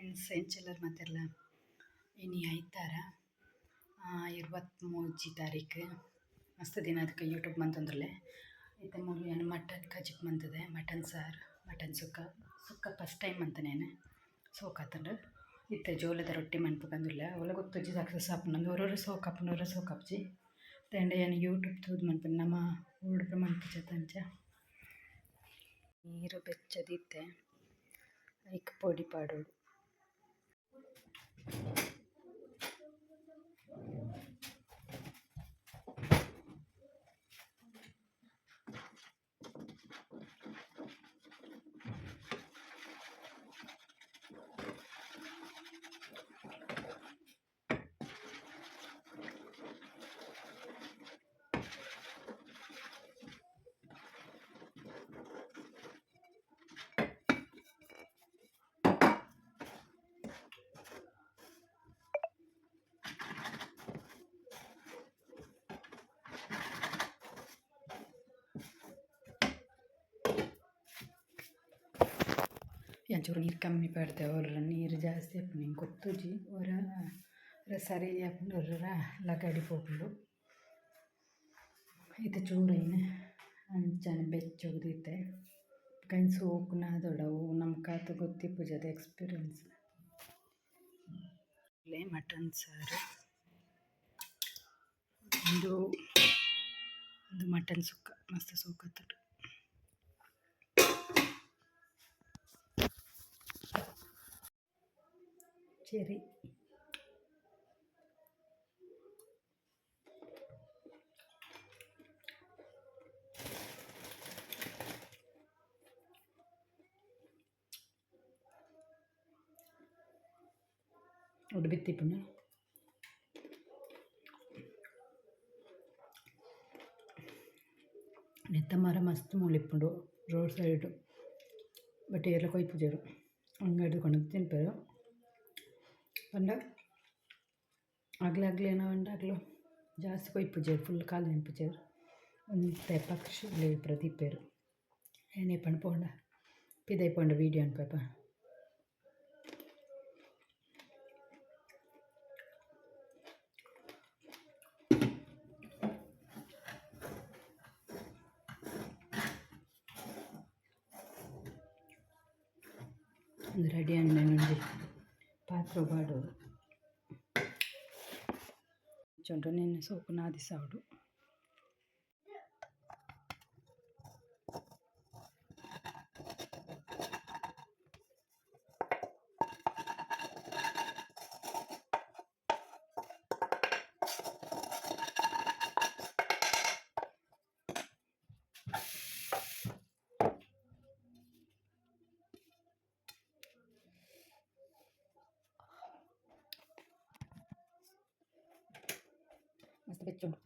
Friends, ಎಂಚೆಲ್ಲರ್ ಮಾತೆರ್ಲ? ಇನಿ ಐತಾರ, 23 ತಾರೀಕು. ಮಸ್ತ್ ದಿನ ಅದಕ್ಕೆ ಯೂಟ್ಯೂಬ್ ಮಂತೊಂದುಲ್ಲೆ. ಇತ್ತೆ ಮೂಲು ಯಾನ್ ಮಟನ್ ಕಜಿಪು ಮಂತುದೆ. ಮಟನ್ ಸಾರ್, ಮಟನ್ ಸುಕ್ಕ. ಸುಕ್ಕ ಫಸ್ಟ್ ಟೈಮ್ ಮಂತುನೇನು, ಸೋಕಾತುಂಡು. ಇತ್ತೆ ಜೋಳದ ರೊಟ್ಟಿ ಮನ್ಪುಗಂದುಲ್ಲೆ. ಅವ್ಲ ಗೊತ್ತುಜ್ಜಿ ಸಕ್ಸಸ್ ಆಪುಂಡು. ಒರೊರ ಸೋಕಾಪುಂಡು, ಒರ ಸೋಕಾಪುಜಿ. ದಾಂಡ ಯಾನ್ ಯೂಟ್ಯೂಬ್ ತೂದು ಮನ್ಪುನೆ, ನಮ ಊರುಡು ಮನ್ಪುಜತ ಅಂಚ. ನೀರು ಬೆಚ್ಚದಿತ್ತೆ, ಐಕ್ ಪೊಡಿ ಪಾಡೊಡು. ಯಾನ್ ಚೂರು ನೀರು ಕಮ್ಮಿ ಪಾಡ್ದೆ, ಒರ ನೀರು ಜಾಸ್ತಿ ಆಪುಂಡು ಎಂಕ್ ಗೊತ್ತುಜಿ. ಒರ ಸರಿ ಆಪುಂಡು, ಒರ ಲಗಾಡಿ ಪೋಪುಂಡು. ಇತ್ತೆ ಚೂರು ಐನ್ ಅಂಚನೆ ಬೆಚ್ಚೊಗು ದೀತೆ. ಬೊಕ ಐನ್ ಸೋಕು ನಾದೊಡು ಅವು ನಮಕ್ ಆತ್ ಗೊತ್ತಿಪ್ಪುಜಿ ಎಕ್ಸ್ಪೀರಿಯನ್ಸ್. ಮಟನ್ ಸಾರು ಉಂದು, ಉಂದು ಮಟನ್ ಸುಕ್ಕ ಮಸ್ತ್ ಸೋಕಾತುಂಡು. ಚೆರಿ. ಉಡುಬಿತ್ತಿಪ್ಪುನ ನೆತ್ತ ಮರ ಮಸ್ತ್ ಮೂಲು ಇಪ್ಪುಂಡು ರೋಡ್ ಸೈಡ್, ಬಟ್ ಏರ್ಲ ಕೊಯ್ಪುಜೆರ್, ಅಂಗಡಿ ಕೊನೊದು ತಿನ್ಪೆರ್. ಪಂಡ ಅಗ್ಲು ಅಗ್ಲೆನ ಪಂಡ ಅಕ್ಲು ಜಾಸ್ತಿ ಕೊಯ್ಪುಜೆರ್, ಫುಲ್ ಖಾಲಿ ಮನ್ಪುಜೆರ್. ಒಂತೆ ಪಕ್ಷಿಲೆಗ್ ಪೂರ ದೀಪೆರ್. ಯಾನ್ ಏಪನ ಪೋಂಡ ಪಿದಯಿ ಪೋಂಡ ವೀಡಿಯೋ ಮನ್ಪುವೆ. ಉಂದು ರೆಡಿ ಆಂಡ್, ಒಂಜಿ ಪಾತ್ರೊ ಪಾಡೊಡು. ಉಂಡು ನೆನ್ನ್ ಸೋಕು ನಾದಿಸಾವೊಡು. ಮಸ್ತ್ ಬೆಚ್ಚ ಉಂಡು.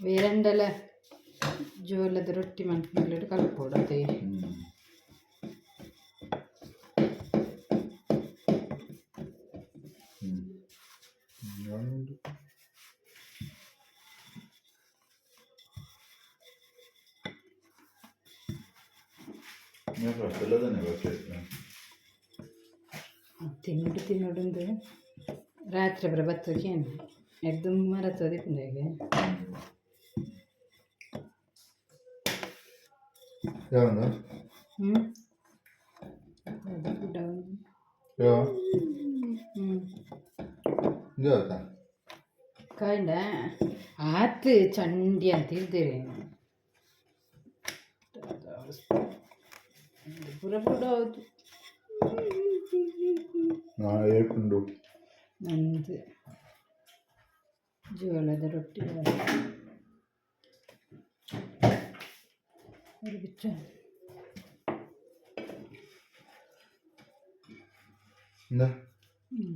ಬೇರೆಂಡಲ ಜೋಳದ ರೊಟ್ಟಿ ಮನ್ಪುನಕ್ಲೆಗ್ ಕಲ್ಪೊಡು ಅತೆ. ಉಂಡು. ತಿನ್ನೋಡು ತಿನ್ನೋಡುಂದು ರಾತ್ರಿ ಪೂರ ಬತ್ತುಕೇನು ಎರ್ದು ಮರತೋದಿಪ್ಪುಂಡು. ಯಾವಂದ? ಹ್ಞೂ. ಯಾವ? ಹ್ಞೂ. ಯಾವತ್ತಾ? ಕಾಂಡ ಆತ್ ಚಂಡಿ ಅಂತ ಇರ್ದೇರೆ, ಪೂರ ಪೂರ ಹೌದು. ನಾ ಏಪುಂಡು? ನಂದು ಜೋಳದ ರೊಟ್ಟಿ ഒരു ಬಿಚ್ಚ. എന്താ? ಹ್ಞೂ.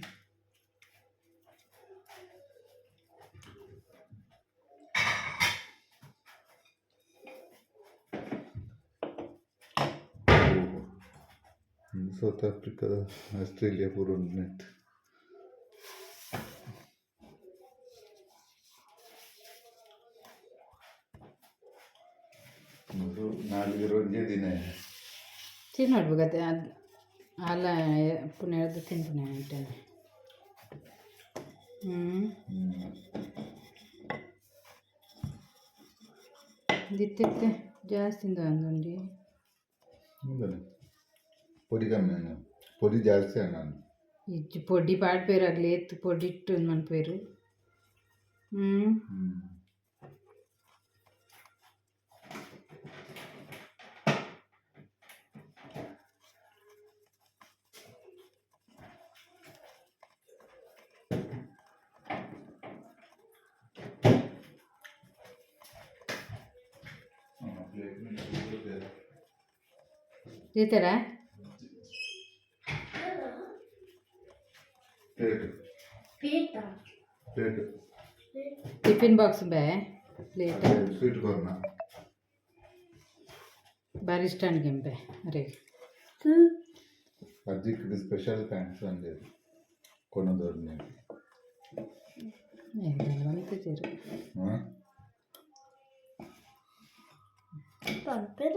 ಸೌತ್ ಆಫ್ರಿಕಾ, ಆಸ್ಟ್ರೇಲಿಯಾ ಪೂರ ಉಂಡು ನೆಟ್. ಮೂರು ನಾಲ್ಕು ಒಂಜೇ ದಿನ. ತಿನ್ನೋಡ್ಬೇಕತ್ತೆ ಅದು ಅಲ್ಲ, ಪುಣ್ಯದ ತಿನ್ಪುನೆ ಅಂಟೇನೆ. ಹ್ಞೂ. ದಿತ್ತಿತ್ತೆ ಜಾಸ್ತಿ ಅಂದುಂಡಿ. ಹೌದಲ್ಲ, ಪೊಡಿ ಕಮ್ಮಿ ಅಣ್ಣ, ಪೊಡಿ ಜಾಸ್ತಿ ಅಣ್ಣ. ಇಜ್ಜಿ, ಪೊಡಿ ಪಾಡ್ಪೇರು ಅಗ್ಲಿ ಎತ್ತು ಪೊಡಿ ಇಟ್ಟು ಮನ್ಪೇರು. ಹ್ಞೂ. ಹ್ಞೂ. ತಿಂತಾರಾ? Plate. Plate. Plate. Tiffin box ಬೇ ಪ್ಲೇಟ್. ಸ್ವೀಟ್ ಕಾರ್ನ. ಬಾರಿ ಇಷ್ಟ ಅನ್ಗೆಂಬೆ ಅರೆ. ಅಜ್ಜಿಗೆ ಸ್ಪೆಷಲ್ thanks ಅಂದೆ ಕೊನದವ್ರನ್ನೇ. ಅಂತಿದ್ದೀರಿ. ಹಾಂ. ಪಂಪೆದ.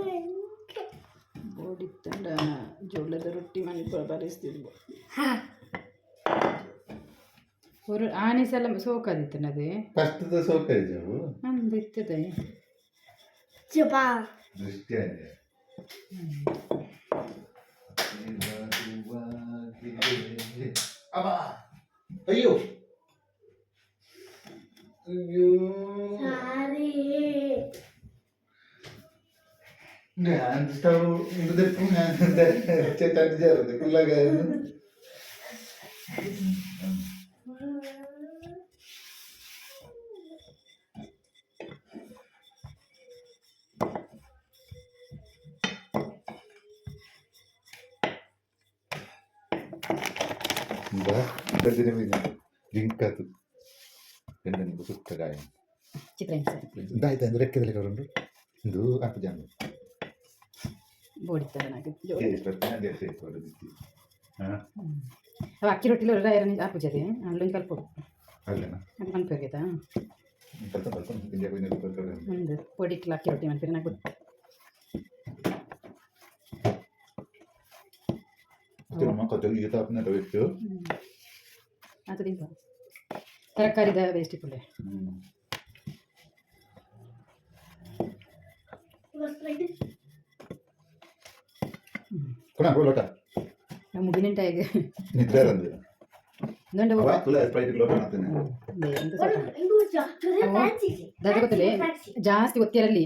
ಬೋಡಿತ್ತಂಡ ಜೋಳದ ರೊಟ್ಟಿ ಮನೆ ಬರಿಸ್ತಿದ್ವು. ஒரு ಆನೆ ಸಲ ಸೋಕಾದಿತ್ತಂಡ ಅದೇ. ಫಸ್ಟ್ದ ಸೋಕ ಇದ್ದವು. ಅಂದು ಇತ್ತದೆ. ಜಬಾ. ದೃಷ್ಟಿ ಅಂದೆ. ಅಬ್ಬಾ, ಅಯ್ಯೋ ಅಯ್ಯೋ. ಸಾರಿ. ഞാൻ സ്റ്റവ് ഞാൻ ചേട്ടാൻ ചേർന്ന് കുള്ളകായിരുന്നു. എന്താ ಲಿಂಕ್ ಅದು ಗಂಡನಿಗೆ ಸುಕ್ಕ ಗಾಯ. ಚಿತ್ರಹಿಂಸೆ. എന്താ ಇದು ರೆಕ್ಕೆದಲ್ಲಿ ಕರುಂಡು ಇದು ಆಪುಜಾಂಡು. ಬೋಡಿತ್ತಂಡ నాకు ಜೋಳ. ಹಾಂ. ಅವು ಅಕ್ಕಿ ರೊಟ್ಟಿಲಿ ಒಂದು ಆಪುಜದೆ ಅಲ್ಲೊಂದು ಕಲ್ಪೊಡು. ಅಲ್ಲೇನಾ? ಅದು ಮನ್ಪೇರ್ಗೆತಾ. ಕಲ್ತ ಕಲ್ತ ಇಂಡಿಯಾ ಕಲ್ತ. ಒಂದು ಪೊಡಿಟ್ಲ ಅಕ್ಕಿ ರೊಟ್ಟಿ ಮನ್ಪೇರು నాకు. ಕತ್ತಲು ತಾಪನ ಬಿಟ್ಟು. ಅದು ತಿಂತ ತರಕಾರಿದ ವೇಸ್ಟ್ ಇಪ್ಪುಂಡೆ. ಕೊಣ ಲೋಟ. ಮುಗಿನಿಂಟಾಯಿಗೆ. ನಿದ್ರೆ ಬಂದಿಲ್ಲ. ದೊಂಡ. ಅವ ತುಲ ಸ್ಪ್ರೈಟ್ ಲೋಟ ಮಾಡ್ತೇನೆ. ದಾದ ಗೊತ್ತಲೇ, ಜಾಸ್ತಿ ಒತ್ತಿರಲ್ಲಿ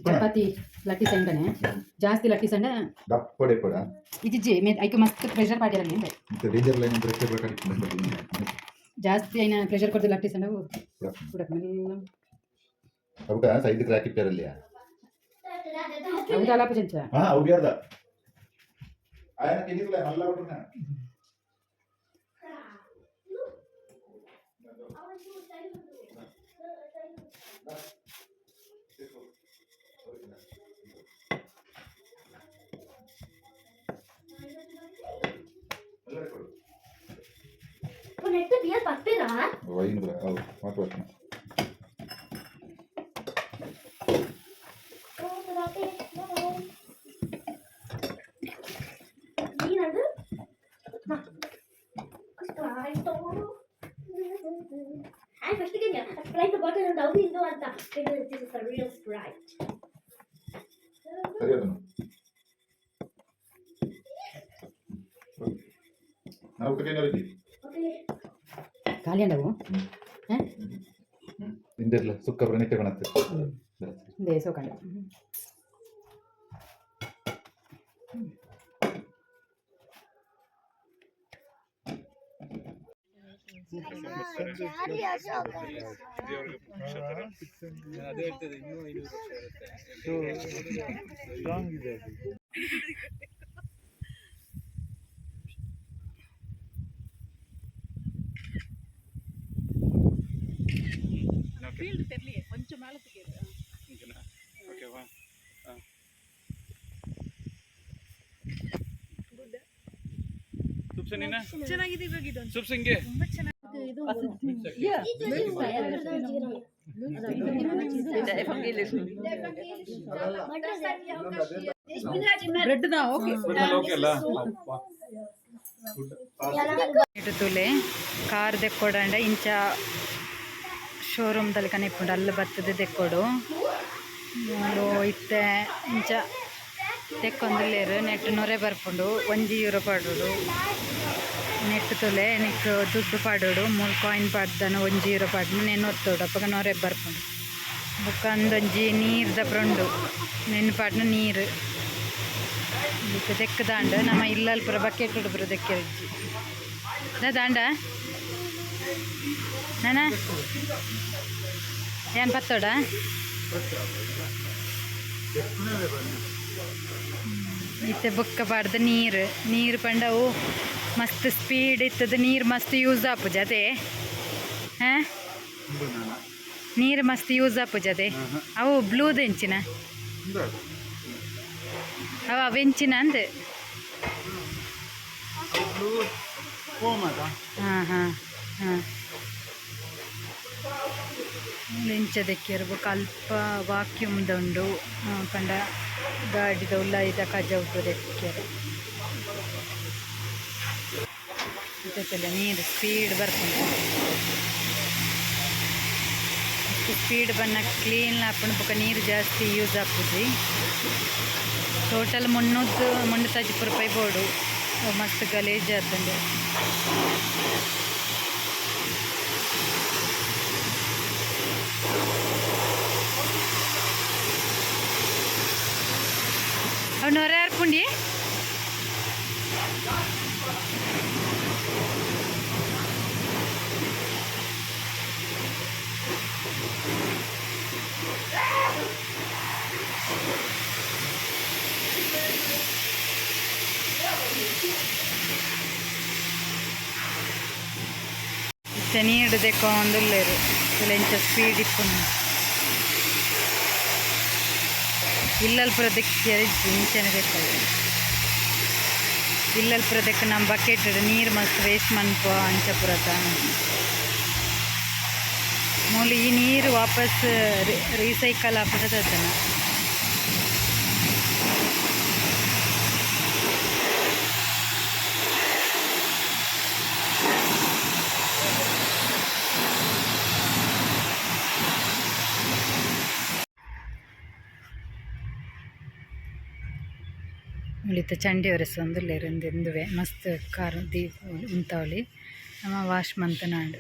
ಚಪಾತಿ ಲಟ್ಟಿಸಂಡನೆ, ಜಾಸ್ತಿ ಲಟ್ಟಿಸಂಡ. ದಪ್ಪಡೆ ಪಡ. ಇಜ್ಜಿ ಮೇ ಐಕ್ ಮಸ್ತ್ ಪ್ರೆಷರ್ ಪಾಟಿರಲ್ಲಿ. ಮತ್ತೆ ಡೇಂಜರ್ ಲೈನ್ ಅಂತ ರೆಕ್ಕೆ. ಜಾಸ್ತಿ ಐನ ಪ್ರೆಷರ್ ಕೊಡ್ದು ಲಟ್ಟಿಸಂಡ ಕೂಡ ಮೆಲ್ಲ. ಅವಕ ಸೈಡ್ ಕ್ರ್ಯಾಕ್ ಇಪ್ಪಾರಲ್ಲಿಯ. ಅವು ದಾಲಾಪು ಚೆಂಚ. ಹಾ, ಅವು ಬಿಯರ್ದ ఆయన కిందికి మళ్ళా ఉంటున్నా. ನೆಟ್ ಬಿಯರ್ ಪಪ್ಪೇರಾ. ವೈನ್ ಬ್ರಾ ಅವು ಮಾತು. ನೀನದು I first Sprite bottle ಅಂತ ಅದು ಇದು ಅಂತ. This is a real Sprite. ಸರಿ, ಅದನ್ನು ನಾವು ಕೈನಲ್ಲಿ. ಓಕೆ. ಖಾಲಿ ಅಂಡವು. ಹಾಂ. ಇಂದೆಲ್ಲ ಸುಕ್ಕ ಪ್ರಣಕ್ಕೆ ಬಣತ್ತೆ. They ಸೋಕಂಡ. ಸ್ಟ್ರಾಂಗ್ ಇದೆ ಅದು. ಓಕೆವಾ? ಚೆನ್ನಾಗಿದೆ ಇವಾಗ ಇದೊಂದು. Der evangelischen. ಇಟ್ಟು ತುಲೆ ಕಾರ್ ದೆಕ್ಕೊಡಂಡ ಇಂಚ ಶೋರೂಮ್ ತಲಕನೆ ಇಪ್ಪುಂಡು ಅಲ್ಲ ಬತ್ತದ ದೆಕ್ಕೊಡು. ಮೂಲು ಇತ್ತೆ ಇಂಚ ತೆಕ್ಕೊಂದುಲ್ಲೆರ್ ನೆಟ್ ನೊರೆ ಬರ್ಪುಂಡು. 1 ಯೂರೋ ಪಾಡೊಡು. ನೆಟ್ ತುಲೆ ನೆಕ್ ದುಡ್ಡು ಪಾಡೊಡು. ಮೂಲು ಕಾಯಿನ್ ಪಾಡ್ದನ 1 ಯೂರೋ ಪಾಡ್ಂಡ ನೆನ್ ಒತ್ತೊಡು. ಅಪಗ ನೊರೆ ಬರ್ಪುಂಡು. ಬೊಕ್ಕ ಉಂದೊಂಜಿ ನೀರ್ದ ಪೂರ ಉಂಡು. ನೆನ್ ಪಾಡ್ಂಡ ನೀರು ಬೊಕ ದೆಕ್ಕುದಾಂಡ್. ನಮ ಇಲ್ಲಲ್ ಪೂರ ಬಕೆಟ್ ಡ್ ಪೂರ ದೆಕ್ಕೆರಿಜ್ಜಿ. ದಾದ ನನ ಏನ್ ಪತ್ತೋಡ? ಇತ್ತೆ ಬೊಕ್ಕ ಪಾಡ್ದ ನೀರು. ನೀರು ಪಂಡ ಅವು ಮಸ್ತ್ ಸ್ಪೀಡ್ ಇತ್ತದ. ನೀರು ಮಸ್ತ್ ಯೂಸ್ ಆಪುಜ ಅದೇ. ಹಾ, ನೀರು ಮಸ್ತ್ ಯೂಸ್ ಆಪುಜ ಅದೇ. ಅವು ಬ್ಲೂದ ಎಂಚಿನ ಅವ? ಅವೆಂಚಿನ ಅಂದ್? ಹಾಂ ಹಾಂ ಹಾಂ ಇಂಚ ದೆಕ್ಕಿಯೆರ್. ಬೊಕ ಅಲ್ಪ ವಾಕ್ಯೂಮ್ದ ಉಂಡು. ಪಂಡ ಗಾಡಿದ ಉಲಾಯಿದ ಕಜವು ಪೂರ ದೆಕ್ಕಿಯೆರ್. ತೂಲೆ, ನೀರು ಸ್ಪೀಡ್ ಬರ್ಪುಂಡು. ಮಸ್ತ್ ಸ್ಪೀಡ್ ಬನ್ನ ಕ್ಲೀನ್ ಆಪುಂಡು. ಬೊಕ ನೀರು ಜಾಸ್ತಿ ಯೂಸ್ ಆಪುಜಿ. ಟೋಟಲ್ 335 ರೂಪಾಯಿ ಬೋಡು. ಮಸ್ತ್ ಗಲೇಜ್ ಆತುಂಡು. ಅವು ನೊರೆ ಆರ್ಪುಂಡಿ. ಇತ್ತೆ ನೀರು ದೆಕ್ಕೊಂದುಲ್ಲೆರ್. ಇಂಚ ಸ್ಪೀಡ್ ಇಪ್ಪುಂಡು. ಇಲ್ಲಲ್ ಪೂರ ದೆಕ್ಕಿಯೆರೆ ಇಜ್ಜಿ, ಇಂಚನೆ ದೆಕ್ಕೊಡು. ಇಲ್ಲಲ್ ಪೂರ ದೆಕ್ಕ ನಮ್ಮ ಬಕೆಟ್ ನೀರು ಮಸ್ತ್ ವೇಸ್ಟ್ ಮನ್ಪುವ. ಅಂಚ ಪೂರತ ಮೂಲು ಈ ನೀರು ವಾಪಸ್ ರೀಸೈಕಲ್ ಆಪುಂಡ ತನ. ಮುಲಿತ ಚಂಡಿ ಒರೆಸೊಂದುಲ್ಲೆರ್. ಉಂದು ಇಂದುವೆ ಮಸ್ತ್ ಕಾರ್ ದೀ ಉಂತಾವೊಲಿ. ನಮ ವಾಶ್ ಮಂತುನಾಂಡ್.